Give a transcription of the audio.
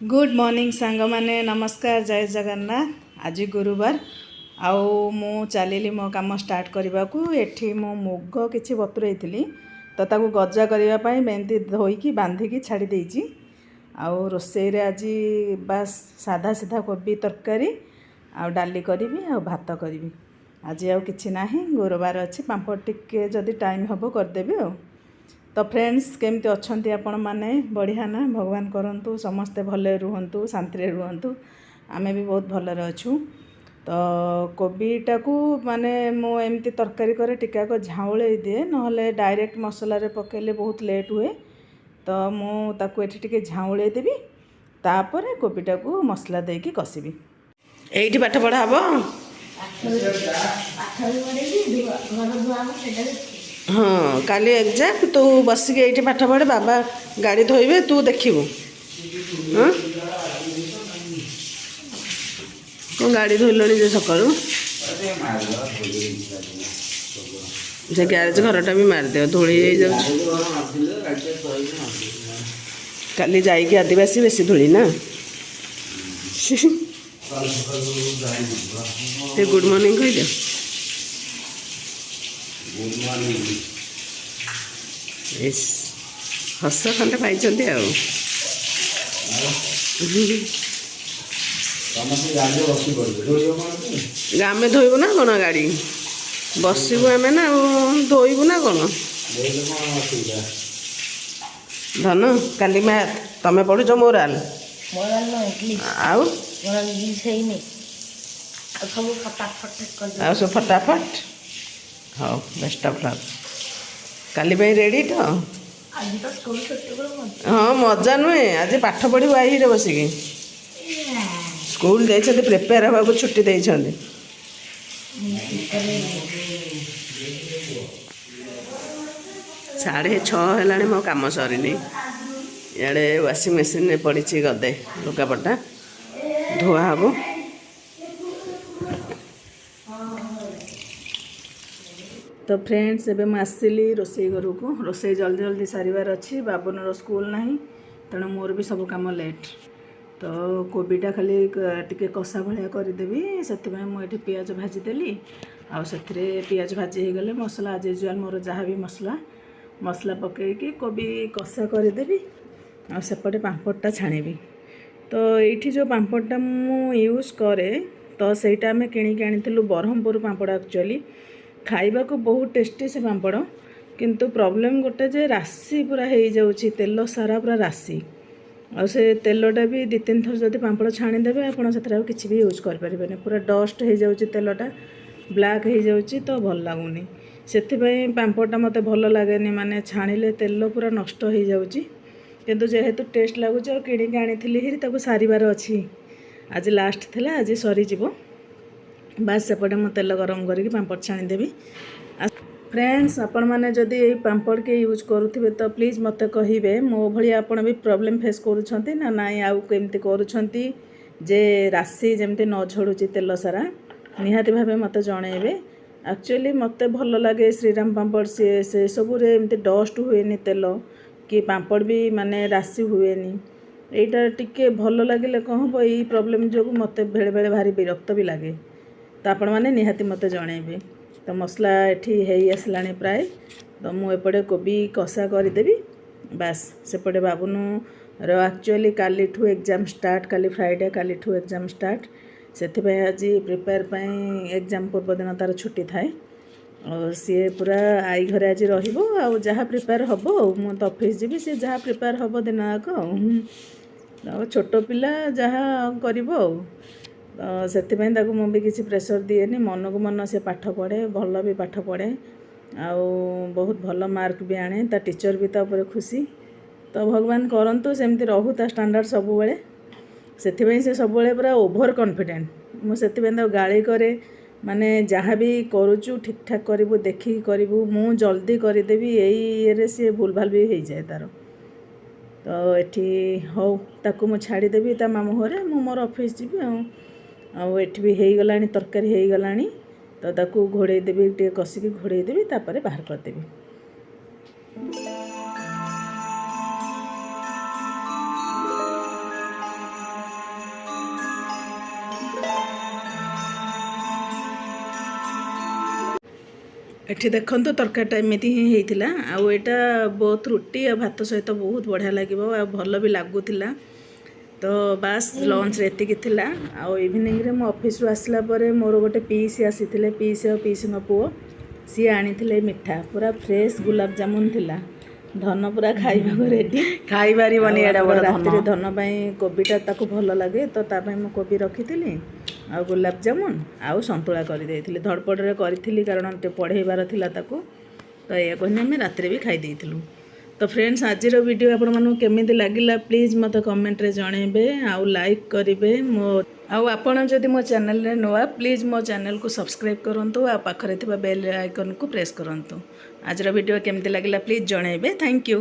Good morning ସାଙ୍ଗମାନେ, ନମସ୍କାର, ଜୟ ଜଗନ୍ନାଥ। ଆଜି ଗୁରୁବାର ଆଉ ମୁଁ ଚାଲିଲି ମୋ କାମ ଷ୍ଟାର୍ଟ କରିବାକୁ। ଏଠି ମୁଁ ମୁଗ କିଛି ବତୁରେଇଥିଲି, ତ ତାକୁ ଗଜା କରିବା ପାଇଁ ଏମିତି ଧୋଇକି ବାନ୍ଧିକି ଛାଡ଼ି ଦେଇଛି। ଆଉ ରୋଷେଇରେ ଆଜି ବାସ୍ ସାଧା ସିଧା କୋବି ତରକାରୀ ଆଉ ଡାଲି କରିବି ଆଉ ଭାତ କରିବି। ଆଜି ଆଉ କିଛି ନାହିଁ, ଗୁରୁବାର ଅଛି। ପାମ୍ପଡ଼ ଟିକେ ଯଦି ଟାଇମ୍ ହେବ କରିଦେବି। ଆଉ ତ ଫ୍ରେଣ୍ଡସ୍, କେମିତି ଅଛନ୍ତି ଆପଣମାନେ? ବଢ଼ିଆ ନା? ଭଗବାନ କରନ୍ତୁ ସମସ୍ତେ ଭଲରେ ରୁହନ୍ତୁ, ଶାନ୍ତିରେ ରୁହନ୍ତୁ। ଆମେ ବି ବହୁତ ଭଲରେ ଅଛୁ। ତ କୋବିଟାକୁ ମାନେ ମୁଁ ଏମିତି ତରକାରୀ କରେ, ଟିକେ ଆଗ ଝାଉଁଳେଇ ଦିଏ, ନହେଲେ ଡାଇରେକ୍ଟ ମସଲାରେ ପକାଇଲେ ବହୁତ ଲେଟ୍ ହୁଏ। ତ ମୁଁ ତାକୁ ଏଠି ଟିକେ ଝାଉଁଳେଇ ଦେବି, ତାପରେ କୋବିଟାକୁ ମସଲା ଦେଇକି କଷିବି। ଏଇଠି ପାଠ ପଢ଼ା ହେବ। ପାଠ ବି ପଢ଼େଇବି, ଘର ଧୁଆ ହବ, ସେଇଟା ବି। ହଁ, କାଲି ଏକ୍ଜାମ୍। ତୁ ବସିକି ଏଇଠି ପାଠ ପଢ଼େ, ବାବା ଗାଡ଼ି ଧୋଇବେ, ତୁ ଦେଖିବୁ। ହଁ, କ'ଣ ଗାଡ଼ି ଧୋଇଲଣି ଯେ ସକାଳୁ? ସେ ଗ୍ୟାରେଜ ଘରଟା ବି ମାରିଦିଅ, ଧୂଳି ହେଇଯାଉଛି। କାଲି ଯାଇକି ଆଦିବାସୀ ବେଶୀ ଧୂଳି ନା। ଟିକେ ଗୁଡ଼୍ ମର୍ଣ୍ଣିଂ କହିଦିଅ। Good morning. ଇସ୍, ହସ ଖଣ୍ଡେ ପାଇଛନ୍ତି ଆଉ। ସମସ୍ତେ ଗାଡ଼ିରେ ବସି ପଡ଼ିବେ, ଧୋଇବ କ'ଣ ତୁ? ଆମେ ଧୋଇବୁ ନା କ'ଣ? ଗାଡ଼ି ବସିବୁ ଆମେ ନା ଆଉ ଧୋଇବୁ ନା କ'ଣ? ଧୋଇଲେ କ'ଣ ଅସୁବିଧା? ଧନ, କାଲି ମ୍ୟାଥ୍ ତମେ ପଢ଼ୁଛ, ମୋରାଲ? ମୋରାଲ ନୁହଁ, ଇଂଲିଶ। ଆଉ? ମୋର ଇଂଲିଶ ହେଇନି, ଆଉ ସବୁ ଫଟାଫଟ କରିଦେବି। ଆଉ ସବୁ ଫଟାଫଟ। ହଉ, ବେଷ୍ଟ ଅଫ୍ ଲକ୍। କାଲି ପାଇଁ ରେଡ଼ି ତ? ଆଜି ତ ସ୍କୁଲ ଛୁଟି, କର ମଜା। ହଁ, ମଜା ନୁହେଁ, ଆଜି ପାଠ ପଢ଼ିବୁ ଆଇରେ ବସିକି। ସ୍କୁଲ ଦେଇଛନ୍ତି, ପ୍ରିପେୟାର ହେବାକୁ ଛୁଟି ଦେଇଛନ୍ତି। 6:30 ହେଲାଣି, ମୋ କାମ ସରିନି। ଇଆଡ଼େ ୱାସିଂ ମେସିନ୍ରେ ପଡ଼ିଛି ଗଦେ ଲୁଗାପଟା, ଧୁଆ ହେବ। ତ ଫ୍ରେଣ୍ଡସ୍, ଏବେ ମୁଁ ଆସିଲି ରୋଷେଇ ଘରକୁ। ରୋଷେଇ ଜଲ୍ଦି ଜଲ୍ଦି ସାରିବାର ଅଛି। ବାବୁନର ସ୍କୁଲ ନାହିଁ, ତେଣୁ ମୋର ବି ସବୁ କାମ ଲେଟ୍। ତ କୋବିଟା ଖାଲି ଟିକେ କଷା ଭଳିଆ କରିଦେବି, ସେଥିପାଇଁ ମୁଁ ଏଠି ପିଆଜ ଭାଜିଦେଲି। ଆଉ ସେଥିରେ ପିଆଜ ଭାଜି ହେଇଗଲେ ମସଲା, ଆଜ୍ ୟୁଜୁଆଲ୍ ମୋର ଯାହା ବି ମସଲା, ମସଲା ପକାଇକି କୋବି କଷା କରିଦେବି। ଆଉ ସେପଟେ ପାମ୍ପଡ଼ଟା ଛାଣିବି। ତ ଏଇଠି ଯେଉଁ ପାମ୍ପଡ଼ଟା ମୁଁ ୟୁଜ୍ କରେ, ତ ସେଇଟା ଆମେ କିଣିକି ଆଣିଥିଲୁ ବ୍ରହ୍ମପୁର ପାମ୍ପଡ଼। ଆକ୍ଚୁଆଲି ଖାଇବାକୁ ବହୁତ ଟେଷ୍ଟି ସେ ପାମ୍ପଡ଼, କିନ୍ତୁ ପ୍ରୋବ୍ଲେମ୍ ଗୋଟେ ଯେ ରାଶି ପୁରା ହେଇଯାଉଛି, ତେଲ ସାରା ପୁରା ରାଶି। ଆଉ ସେ ତେଲଟା ବି ଦୁଇ ତିନି ଥର ଯଦି ପାମ୍ପଡ଼ ଛାଣିଦେବେ ଆପଣ, ସେଥିରେ ଆଉ କିଛି ବି ୟୁଜ୍ କରିପାରିବେନି। ପୁରା ଡଷ୍ଟ ହେଇଯାଉଛି, ତେଲଟା ବ୍ଲାକ୍ ହେଇଯାଉଛି, ତ ଭଲ ଲାଗୁନି। ସେଥିପାଇଁ ପାମ୍ପଡ଼ଟା ମୋତେ ଭଲ ଲାଗେନି, ମାନେ ଛାଣିଲେ ତେଲ ପୁରା ନଷ୍ଟ ହେଇଯାଉଛି। କିନ୍ତୁ ଯେହେତୁ ଟେଷ୍ଟ ଲାଗୁଛି ଆଉ କିଣିକି ଆଣିଥିଲି ହେରି, ତାକୁ ସାରିବାର ଅଛି। ଆଜି ଲାଷ୍ଟ ଥିଲା, ଆଜି ସରିଯିବ। ବାସ୍, ସେପଟେ ମୁଁ ତେଲ ଗରମ କରିକି ପାମ୍ପଡ଼ ଛାଣିଦେବି। ଫ୍ରେଣ୍ଡସ୍, ଆପଣମାନେ ଯଦି ଏଇ ପାମ୍ପଡ଼ କିଏ ୟୁଜ୍ କରୁଥିବେ ତ ପ୍ଲିଜ୍ ମୋତେ କହିବେ, ମୋ ଭଳି ଆପଣ ବି ପ୍ରୋବ୍ଲେମ୍ ଫେସ୍ କରୁଛନ୍ତି ନା ନାଇଁ, ଆଉ କେମିତି କରୁଛନ୍ତି ଯେ ରାଶି ଯେମିତି ନ ଝଡ଼ୁଛି ତେଲ ସାରା, ନିହାତି ଭାବେ ମୋତେ ଜଣେଇବେ। ଆକ୍ଚୁଆଲି ମୋତେ ଭଲ ଲାଗେ ଶ୍ରୀରାମ ପାମ୍ପଡ଼। ସିଏ ସେସବୁରେ ଏମିତି ଡଷ୍ଟ ହୁଏନି ତେଲ କି ପାମ୍ପଡ଼ ବି ମାନେ ରାଶି ହୁଏନି। ଏଇଟା ଟିକେ ଭଲ ଲାଗିଲେ କ'ଣ ହେବ, ଏଇ ପ୍ରୋବ୍ଲେମ୍ ଯୋଗୁଁ ମୋତେ ବେଳେବେଳେ ଭାରି ବିରକ୍ତ ବି ଲାଗେ। ତ ଆପଣମାନେ ନିହାତି ମୋତେ ଜଣେଇବେ। ତ ମସଲା ଏଠି ହେଇ ଆସିଲାଣି ପ୍ରାୟ, ତ ମୁଁ ଏପଟେ କୋବି କଷା କରିଦେବି। ବାସ୍, ସେପଟେ ବାବୁନୁର ଆକ୍ଚୁଆଲି କାଲିଠୁ ଏକ୍ଜାମ୍ ଷ୍ଟାର୍ଟ। କାଲି ଫ୍ରାଇଡ଼େ, କାଲିଠୁ ଏକ୍ଜାମ୍ ଷ୍ଟାର୍ଟ। ସେଥିପାଇଁ ଆଜି ପ୍ରିପେୟାର ପାଇଁ ଏକ୍ଜାମ୍ ପୂର୍ବଦିନ ତା'ର ଛୁଟି ଥାଏ। ଆଉ ସିଏ ପୁରା ଆଈ ଘରେ ଆଜି ରହିବ ଆଉ ଯାହା ପ୍ରିପେୟାର ହେବ। ଆଉ ମୁଁ ତ ଅଫିସ୍ ଯିବି, ସିଏ ଯାହା ପ୍ରିପେୟାର ହେବ ଦିନ ଯାକ। ଆଉ ଛୋଟ ପିଲା, ଯାହା କରିବ। ଆଉ ତ ସେଥିପାଇଁ ତାକୁ ମୁଁ ବି କିଛି ପ୍ରେସର୍ ଦିଏନି। ମନକୁ ମନ ସେ ପାଠ ପଢ଼େ, ଭଲ ବି ପାଠ ପଢ଼େ ଆଉ ବହୁତ ଭଲ ମାର୍କ ବି ଆଣେ। ତା ଟିଚର୍ ବି ତା ଉପରେ ଖୁସି। ତ ଭଗବାନ କରନ୍ତୁ ସେମିତି ରହୁ ତା ଷ୍ଟାଣ୍ଡାର୍ଡ଼ ସବୁବେଳେ। ସେଥିପାଇଁ ସେ ସବୁବେଳେ ପୁରା ଓଭର କନଫିଡେଣ୍ଟ। ମୁଁ ସେଥିପାଇଁ ତାକୁ ଗାଳି କରେ, ମାନେ ଯାହା ବି କରୁଛୁ ଠିକ୍ ଠାକ୍ କରିବୁ, ଦେଖିକି କରିବୁ, ମୁଁ ଜଲ୍ଦି କରିଦେବି, ଏଇ ଇଏରେ ସିଏ ଭୁଲଭାଲ ବି ହେଇଯାଏ ତା'ର। ତ ଏଠି ହଉ, ତାକୁ ମୁଁ ଛାଡ଼ିଦେବି ତା ମାମୁଁ ଘରେ, ମୁଁ ମୋର ଅଫିସ୍ ଯିବି। ଆଉ ଆଉ ଏଠି ବି ହେଇଗଲାଣି, ତରକାରୀ ହେଇଗଲାଣି। ତ ତାକୁ ଘୋଡ଼େଇ ଦେବି, ଟିକେ କଷିକି ଘୋଡ଼େଇ ଦେବି, ତାପରେ ବାହାର କରିଦେବି। ଏଠି ଦେଖନ୍ତୁ, ତରକାରୀଟା ଏମିତି ହିଁ ହେଇଥିଲା। ଆଉ ଏଇଟା ବହୁତ ରୁଟି ଆଉ ଭାତ ସହିତ ବହୁତ ବଢ଼ିଆ ଲାଗିବ ଆଉ ଭଲ ବି ଲାଗୁଥିଲା। ତ ବାସ୍, ଲଞ୍ଚରେ ଏତିକି ଥିଲା। ଆଉ ଇଭିନିଂରେ ମୁଁ ଅଫିସରୁ ଆସିଲା ପରେ ମୋର ଗୋଟେ ପିଇସି ଆସିଥିଲେ, ପିଇସି ଆଉ ପିଇସିଙ୍କ ପୁଅ। ସିଏ ଆଣିଥିଲେ ମିଠା, ପୁରା ଫ୍ରେଶ୍ ଗୁଲାବଜାମୁନ ଥିଲା। ଧନ ପୁରା ଖାଇବାକୁ ରେଡ଼ି। ଖାଇପାରିବନି ଏଇଟା ବଡ଼। ରାତିରେ ଧନ ପାଇଁ କୋବିଟା ତାକୁ ଭଲ ଲାଗେ, ତ ତା ପାଇଁ ମୁଁ କୋବି ରଖିଥିଲି ଆଉ ଗୋଲାପଜାମୁନ ଆଉ ସନ୍ତୁଳା କରିଦେଇଥିଲି। ଧଡ଼ପଡ଼ରେ କରିଥିଲି, କାରଣ ଟିକେ ପଢ଼େଇବାର ଥିଲା ତାକୁ। ତ ଏଇଆକୁ ହିଁ ଆମେ ରାତିରେ ବି ଖାଇ ଦେଇଥିଲୁ। ତ ଫ୍ରେଣ୍ଡସ୍, ଆଜିର ଭିଡ଼ିଓ ଆପଣମାନଙ୍କୁ କେମିତି ଲାଗିଲା, ପ୍ଲିଜ୍ ମୋତେ କମେଣ୍ଟରେ ଜଣେଇବେ ଆଉ ଲାଇକ୍ କରିବେ ମୋ। ଆଉ ଆପଣ ଯଦି ମୋ ଚ୍ୟାନେଲରେ ନୂଆ, ପ୍ଲିଜ୍ ମୋ ଚ୍ୟାନେଲକୁ ସବସ୍କ୍ରାଇବ୍ କରନ୍ତୁ ଆଉ ପାଖରେ ଥିବା ବେଲ୍ ଆଇକନ୍କୁ ପ୍ରେସ୍ କରନ୍ତୁ। ଆଜିର ଭିଡ଼ିଓ କେମିତି ଲାଗିଲା, ପ୍ଲିଜ୍ ଜଣେଇବେ। Thank you.